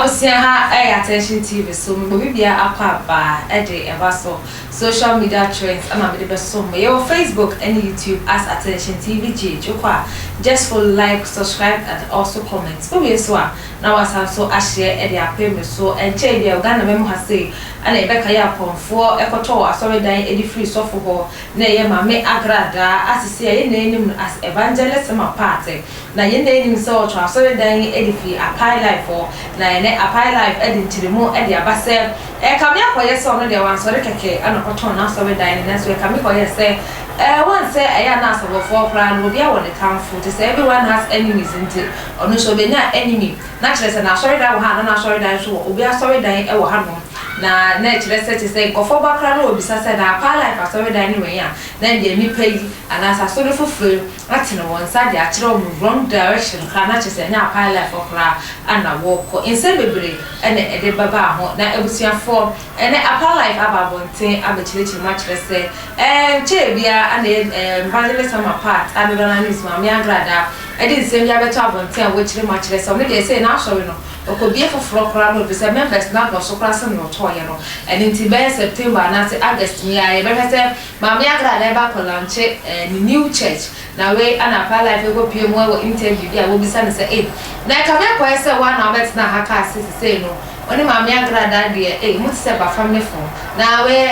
Abusua, ha ɛyɛ Attention TV so. Mebɔ bibia akɔ aba ɛde ɛba so social media trends ɛna mede bɛso mo. Yɛwɔ Facebook ɛne YouTube as Attention TV GH. Wokɔ a, just follow, like, subscribe and also comment. Wowie so a, na wasan so ahyɛ ɛde apɛ me so. Ɛnkyɛn bi a Ghana mɛmu ha sei ɛna yɛbɛka yɛ akɔnfoɔ ɛkɔtɔ wɔ asɔredan ɛde firi sɔfo hɔ na ɛyɛ Maame Agradaa asese a yɛn anim no as Evangelist Mama Pat. Na yɛn anim sɛ ɔtɔ asɔredan yi ɛde firi Apai Life hɔ, na ɛnɛ Apai Life ɛde nkyerɛmu ɛde aba sɛ ɛkame akɔyɛ sɛ ɔno deɛ wansɔre kɛkɛ ɛna ɔkɔtɔn n'asɔredan no, nanso ɛkame kɔyɛ sɛ wɔn sɛ ɛyɛ ana asɔbɔfoɔ koraa no, obi awɔ ne tamfo te sɛ everyone has enemies, nti ɔno nso obɛnya enemy na kyerɛ sɛ n'asɔredan wɔ ha na n'asɔredan nso wɔ obi asɔredan ɛwɔ hanom, na ɛkyerɛ sɛ te sɛ nkɔfoɔ ba koraa na wɔbisa sɛ na Apai Life asɔredan no wɛn a, na deɛ nipa yi anaasɛ asɔre foforɔ atene wɔn nsa de akyerɛ wɔn wrong direction koraa, na kyerɛ sɛ ɛnyɛ Apai Life koraa ana wɔrekɔ. Nsɛm bebree ɛna ɛde bɛba ho. Na abusuafoɔ, ɛnɛ Apai Life aba abɔnten abɛkyerɛkyerɛ mu akyerɛ sɛ nkyɛn biara ana Evangelist Mama Pat adodɔ news Maame Agradaa ɛde nsɛm bi abɛtɔ abɔnten a wɔakyerɛ mu akyerɛ sɛ ɔno deɛ sɛ n'asɔre no ɔkɔbie foforɔ koraa no, obi sɛ members na adɔso koraa sɛ na ɔtɔɔyɛ no. Ɛno nti bɛyɛ September anaasɛ August mi a, yɛbɛhwɛ sɛ Maame Agradaa ɛba akɔ launch ne new church. Na wei ana Apai Life ɛkɔ pie mu ɛwɔ interview bi a wɔbisa no sɛ na ɛkame akɔyɛ sɛ woa na wobɛtena ha kaa se sesei no ɔne Maame Agradaa deɛ mo te sɛ bafam ne fo, na wei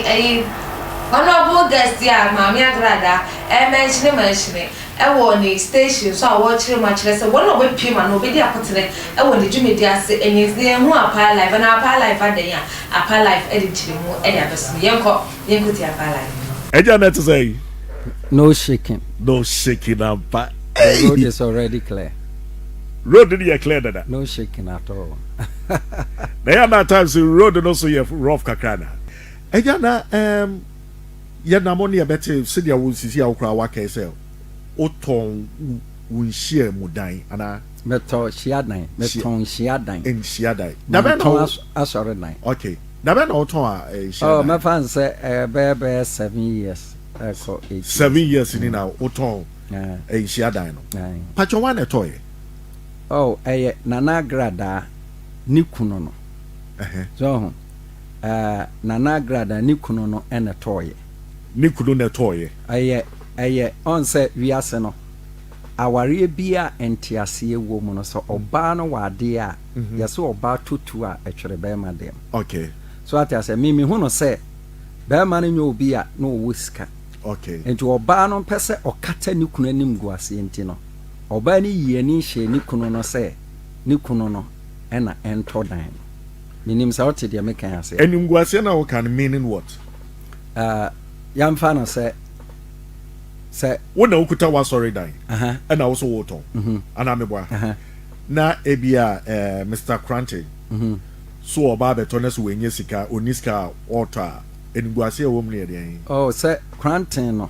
ɛyi honorable guest a Maame Agradaa ɛmɛnhyene mɛnhyene ɛwɔ ne station so a wɔrekyerɛ mu akyerɛ sɛ wɔn a wɔbɛpie mu ana wɔbɛdi akotene ɛwɔ ne dwumadi ase. Ɛnyɛ nti yɛn ho Apai Life ɛna Apai Life adan a Apai Life ɛde nkyerɛmu ɛde abɛso. Yɛnkɔ, yɛnkɔ ti Apai Life. Ɛgya na ɛte sɛ yi. No shaking. No shaking ampa. The road is already clear. Road no yɛ clear dada. No shaking at all. Na yɛ na times road no so yɛ rough kakra na ɛgya na yɛnam ne yɛbɛte sɛdeɛ wo nsisi a wokora wakɛe sɛ wotɔn wo nhyia mu dan anaa? Mɛtɔ hyiadan, mɛtɔn hyiadan. Nhyiadan dabɛn na wo asɔre dan. Okay, dabɛn na wotɔn a nhyiadan? Oh, mɛfa n sɛ bɛyɛ 7 years ɛkɔ 8. 7 years ni na wotɔn nhyiadan no. Patwɛ, wa na ɛtɔɔyɛ? Oh, ɛyɛ Nana Agradaa ne kunu no so ho. Nana Agradaa ne kunu no ɛna ɛtɔɔyɛ. Ne kunu na ɛtɔɔyɛ. Ɛyɛ ɔn sɛ wiase no, awareɛ bi a nteaseɛ wɔ mu no, sɛ ɔbaa no wɔ adeɛ a yɛsɛ ɔbaa totu a ɛtwere bɛrima dɛm. So ate asɛ me mehu no sɛ bɛrima no nyɛ obi a na ɔwɔ sika. Nti ɔbaa no mpɛ sɛ ɔkata ne kunu anim gu aseɛ, nti no ɔbaa no yi ani hyɛ ne kunu no sɛ ne kunu no ɛna ɛntɔ dan no. Menim sɛ wote deɛ meka ase. Animguaseɛ na woka no, meaning what? Yɛmfa no sɛ wo na wokuta w'asɔre dan ɛna wo so wotɔn anaa meboa, na ebia Mr Krante so ɔba abɛtɔ na so wɔnyɛ sika, ɔni sika a ɔtɔ a, animguaseɛ wɔ mu no yɛ deɛn? Oh, sɛ Kranten no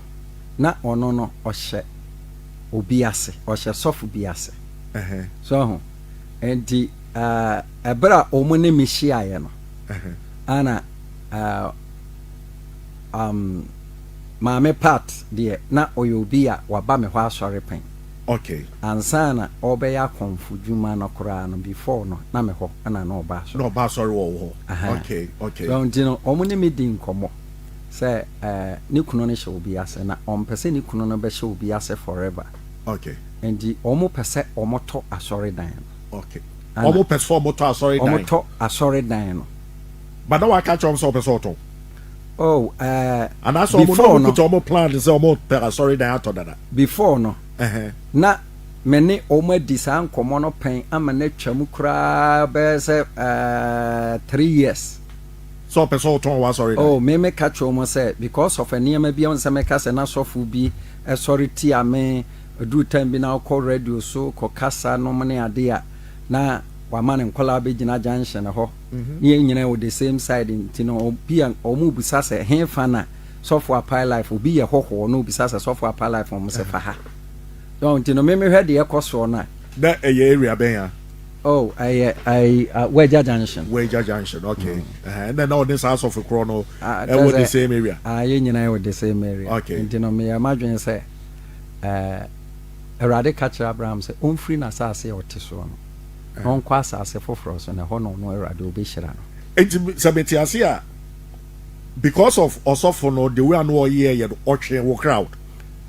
na ɔno no ɔhyɛ obi ase, ɔhyɛ sɔfo bi ase so ho, nti ɛberɛ a ɔmo ne me hyiaeɛ no ana Maame Pat deɛ, na ɔyɛ obi a waba me hɔ asɔre pɛn. Ansa na ɔbɛyɛ akɔmfo dwuma no koraa no, before no na me hɔ ɛna na ɔba asɔre. Na ɔba asɔre wɔ wo hɔ, okay. So nti no ɔmo ne me di nkɔmmɔ sɛ ne kunu no hyɛ obi ase na ɔmpɛ sɛ ne kunu no bɛhyɛ obi ase forever. Nti ɔmo pɛ sɛ ɔmo tɔ asɔredan no. Okay, ɔmo pɛ sɛ ɔmo tɔ asɔredan. Ɔmo tɔ asɔredan no. Bada waka kyerɛ ɔmo sɛ ɔpɛ sɛ ɔtɔn? Oh, Anaasɛ ɔmo na ɔmo kuta ɔmo plan sɛ ɔmo pɛ asɔredan atɔ dada? Before no na me ne ɔmo adi saa nkɔmmɔ no pɛn ama no atwa mu koraa bɛyɛ sɛ 3 years. Sɛ ɔpɛ sɛ ɔtɔn wɔ asɔredan? Oh, me meka kyerɛ ɔmo sɛ because of nneɛma bi a ɔmo sɛ meka sɛ n'asɔfo bi ɛsɔre tia me, duru time bi na ɔkɔ radio so kɔ kasa nom ne ade a, na wama ne nkɔlaa bɛgyina junction hɔ ne yɛn nyinaa wɔ the same side, nti no obi a ɔmo bisa sɛ he fa na sɔfo Apai Life, obi yɛ hɔhoɔ na obisa sɛ sɔfo Apai Life, ɔmo sɛ fa ha so. Nti no memehwɛ deɛ ɛkɔ soɔ no a. Na ɛyɛ area bɛn a? Oh, ɛyɛ ɛyɛ Wagya Junction. Wagya Junction, okay. Ɛnna na ɔne saa asɔfo korɔ no ɛwɔ the same area? Ah, yɛn nyinaa wɔ the same area. Nti no meyɛ madwene sɛ Awurade ka kyerɛ Abraham sɛ ɔmfiri n'asase a ɔte soɔ no. Na ɔnkɔ asase foforɔ so, na ɛhɔ na ɔno Awurade ɔbɛhyira no. Enti sɛ mete ase a, because of ɔsɔfo no, the way a na ɔyɛɛ yɛ no, ɔtwee wo crowd.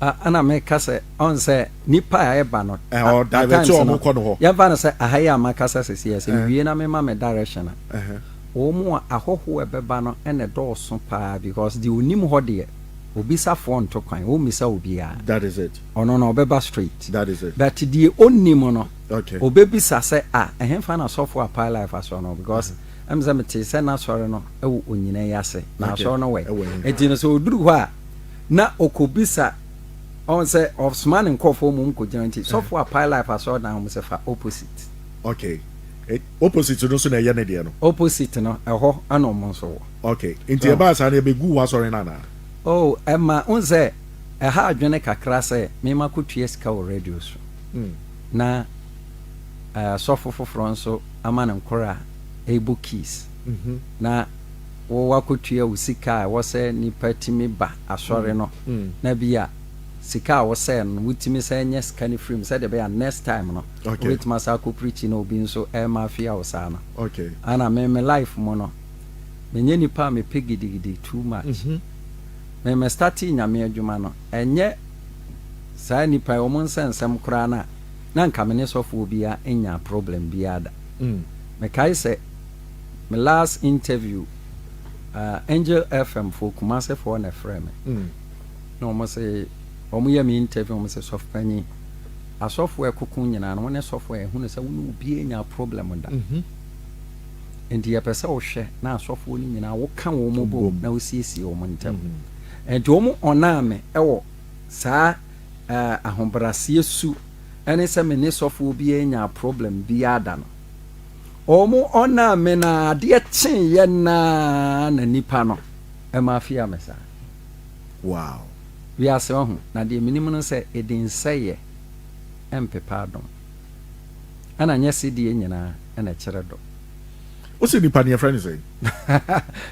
Ah, ɛna meka sɛ, ɔn sɛ nipa a ɛba no, Eh, ɔ at divert times wɔn no, kɔ no hɔ. yɛmfa no sɛ aha yi a makasa sɛsi yi, sɛ Eh. mewie na mema me direction a, Ɛhɛ. wɔn a ahɔhoɔ a ɛbɛba no na ɛdɔɔso paa because deɛ ɔnim hɔ deɛ, obisafoɔ nto kwan, ɔmmisa obiara. That is it. Ɔno no ɔbɛba straight. That is it. But deɛ ɔnnim no, Okay. ɔbɛbisa sɛ, ah, ɛhefa na sɔfo a Pie Life asɔre no wɔ? Because ɛm sɛ metee sɛ n'asɔre no wɔ Onyina yi ase, na Okay. asɔre no wɔ he? Ɛwɔ he? Nti no sɛ ɔduru hɔ a, na ɔkɔbisa, ɔhu sɛ ɔsoma ne nkurɔfoɔ ma wɔkɔgyina nti, sɔfo a Pie Life asɔre dan hɔ, sɛ fa opposite. Okay. Eh, opposite no nso na ɛyɛ ne deɛ no? Opposite no, ɛhɔ ɛna ɔmo nso wɔ. Okay. Nti So, ɛbaa saa no, ɛbɛgu w'asɔre no anaa? Oh, ɛma, wohu sɛ ɛha adwene kakra sɛ me makɔtua sika wɔ radio so, na eh, sɔfo foforɔ nso ama no nkora ɛrebɔ keys, na wo wakɔtua wo sika a ɛwɔ sɛ nipa tumi ba asɔre no, na bi a sika a wosɛɛ no, wotumi sɛ nyɛ sika no firi mu sɛdeɛ ɛbɛyɛ a next time no wobɛtumi asa akɔ preach na obi nso ɛrema afia wo saa no. Ana me me life mu no, menyɛ nipa a mepɛ gidigidi too much. Me me startee Nyame adwuma no, ɛnyɛ saa nipa yi wɔn nsɛnsɛm koraa no a, na nka me ne sɔfoɔ biara nnya problem biara da. Mekae sɛ me last interview, Angel FM foɔ, Kumase foɔ na ɛfrɛɛ me. Na wɔn se, wɔn yɛ me interview, wɔn se, Sɔfo panyin, asɔfoɔ a ɛkoko nyinaa no, wo ne sɔfoɔ a yɛhunu sɛ wo ne obiara nnya problem da. Enti yɛpɛ sɛ wohwɛ na asɔfoɔ no nyinaa woka wɔn bom na wosiesie wɔn ntam. Enti wɔn ɔnaa me wɔ saa ahobraseɛ su ne sɛ me ne sɔfoɔ biara nyaa problem biara da no. Wɔn ɔnaa me na adeɛ kyeeɛ naa na nipa no ɛma afia me saa. Wow. Wiase ɔho, na deɛ menim no sɛ ɛdi nsɛeɛ ɛmpepa adom. Ɛna nyɛ sedie nyinaa na ɛkyerɛ dɔ. Wose nipa no yɛfrɛ no sɛn?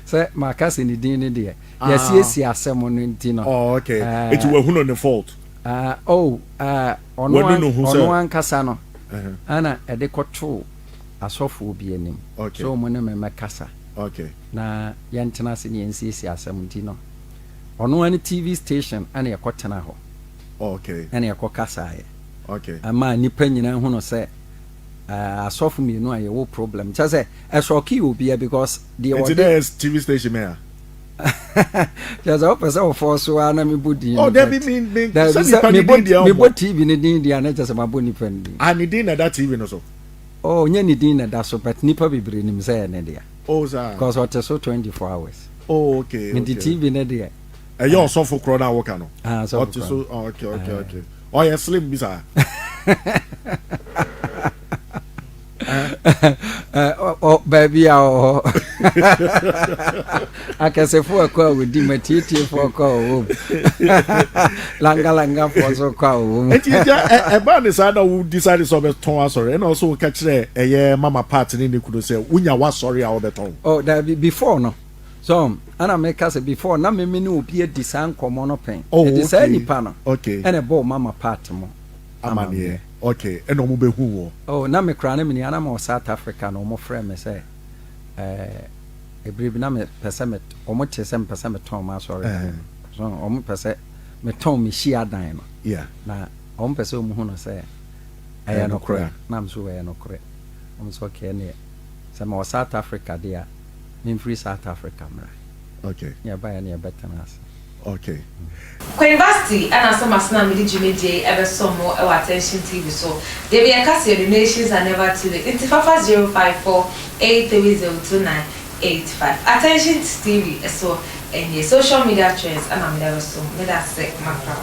Sɛ maka sɛ ne din no deɛ, yɛasiesie asɛm no nti no. Oh, okay. Eti wahunu ne fault? Oh, ɔno Wanu ne ho sɛ. Ɔno ankasa no, ɛna ɛde kɔtoo asɔfoɔ bi anim. Okay. Sɛ wɔn ne me mmɛkasa. Okay. Na yɛntena ase na yɛnsiesie asɛm nti no, ɔno ara ne TV station ɛna yɛkɔtena hɔ. Okay. Ɛna yɛkɔkasaeɛ. Okay. Ɛmaa nnipa nyinaa hunu sɛ asɔfo mmienu a yɛwɔ problem. Kyerɛ sɛ ɛsɔkee obiara because deɛ Nti wɔde. na ɛyɛ TV station mɛ a? Kyerɛ sɛ wopɛ sɛ wofɔɔ so ara na mebɔ din Oh, no dabi but mi mi dabi sɛ sɛ nipa ne mebɔ din deɛ mebɔ ɔmmɔ. TV no din deɛ a na kyerɛ sɛ mabɔ nipa no din. Ah, ne din na ɛda TV no so. Oh, nyɛ ne din na ɛda so but nipa bebree nim sɛ ɛyɛ ne dea. Oh, saa. Because ɔte so 24 hours. Oh, okay, Nti okay. TV no deɛ. Ɛyɛ ɔsɔfo korɔ no a woka no. Ah, ɔsɔfo Ɔte korɔ so, no. oh, okay, okay, okay. Ɔyɛ slim bi saa. Baabi a ɔwɔ hɔ. Akɛsefoɔ kɔ a wɔdi mu, atietiefoɔ kɔ a wɔwɔ mu. Langalangafoɔ nso kɔ a wɔwɔ mu. Nti agya, ɛbaa ne saa na wo decide sɛ ɔbɛtɔn asɔre, ɛna ɔso woka kyerɛ ɛyɛ Mama Pat ne ne kunu sɛ wonya w'asɔre a wobɛtɔn? Oh, dabi, before no. So, ɛna meka sɛ before na me me ne obi adi saa nkɔmmɔ no pɛn. Oh, Ɛde saa okay. nipa no Okay. ɛna ɛbɔɔ Mama Pat mo Amaneɛ. amaneɛ. Okay, ɛna ɔmo bɛhuu wɔ. Oh, na me koraa na menni ha, na mewɔ South Africa na ɔmo frɛɛ me sɛ eh, ɛberɛ bi na me pɛ sɛ me, ɔmo tee sɛ mepɛ sɛ metɔn m'asɔredan Eh. no. So, ɔmo pɛ sɛ metɔn me hyiadan no. Yeah. Na ɔmo pɛ sɛ ɔmo hu no sɛ ɛyɛ Ɛyɛ nokorɛ nokorɛ. a. Na me nso ɛyɛ nokorɛ. Ɔmo sɛ okay ɛneɛ sɛ mewɔ South Africa deɛ a, memfiri South Africa mmra. Okay. Ne yɛbaeɛ ne yɛbɛtena ase. Okay. Kɔ University ɛna sɛ masena a mede dwumadie yi ɛbɛsom mo ɛwɔ Attention TV so. Dabi yɛka sɛ your donations are never too late nti fafa 0548302985 Attention TV ɛso ɛnie social media trends ɛna mede abɛsom mo. Medase makra.